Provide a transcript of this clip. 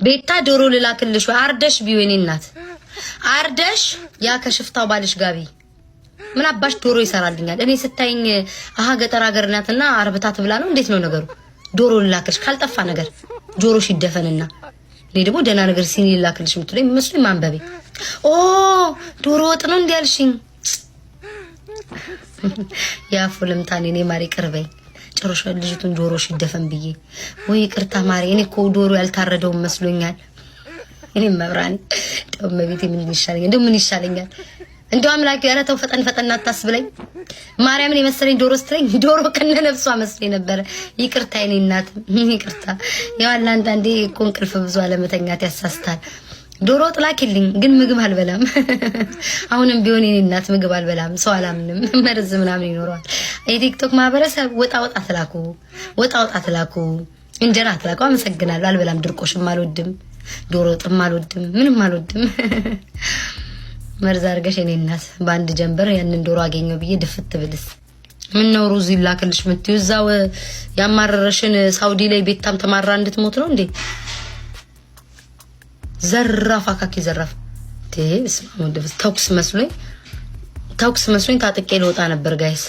ቤታ ዶሮ ልላክልሽ ወይ? አርደሽ ቢው የኔ እናት አርደሽ ያ ከሽፍታው ባልሽ ጋቢ ምን አባሽ ዶሮ ይሰራልኛል? እኔ ስታይኝ አሀ ገጠር ሀገር ናትና አርብታ ትብላ ነው። እንዴት ነው ነገሩ? ዶሮ ልላክልሽ ካልጠፋ ነገር ጆሮሽ ይደፈንና እኔ ደግሞ ደህና ነገር ሲኒ ልላክልሽ የምትለኝ መስሎኝ ማንበቤ ኦ ዶሮ ወጥ ነው እንዲህ ያልሽኝ። ያፉ ልምታኔ እኔ ማሪ ቅርበኝ ጭራሽ ልጅቱን ጆሮሽ ይደፈን ብዬ ወይ ይቅርታ ማሪ፣ እኔ እኮ ዶሮ ያልታረደውን መስሎኛል። እኔ መብራን እንደው መቤቴ ምን ይሻለኛል? እንደው ምን ይሻለኛል? እንደው አምላኬ ኧረ ተው ፈጠን ፈጠን አታስብለኝ። ማርያምን የመሰለኝ ዶሮ ስትለኝ ዶሮ ከነ ነፍሷ መስሎኝ ነበረ። ይቅርታ የኔ እናት ይቅርታ። ያው አለ አንዳንዴ እኮ እንቅልፍ ብዙ አለመተኛት ያሳስታል። ዶሮ ጥላኪልኝ ግን ምግብ አልበላም። አሁንም ቢሆን የኔ እናት ምግብ አልበላም። ሰው አላምንም። መርዝ ምናምን ይኖረዋል። የቲክቶክ ማህበረሰብ ወጣ ወጣ ትላኩ፣ ወጣ ወጣ ትላኩ፣ እንጀራ ትላኩ። አመሰግናለሁ። አልበላም። ድርቆሽም አልወድም፣ ዶሮ ወጥም አልወድም፣ ምንም አልወድም። መርዝ አድርገሽ የኔ እናት በአንድ ጀንበር ያንን ዶሮ አገኘው ብዬ ድፍት ብልስ ምን ነው ሩዝ ይላክልሽ የምትይው? እዛው ያማረረሽን ሳውዲ ላይ ቤታም ተማራ እንድትሞት ነው እንዴ? ዘራፍ አካኪ ዘራፍ። ተኩስ መስሎኝ ተኩስ መስሎኝ ታጥቄ ልወጣ ነበር guys።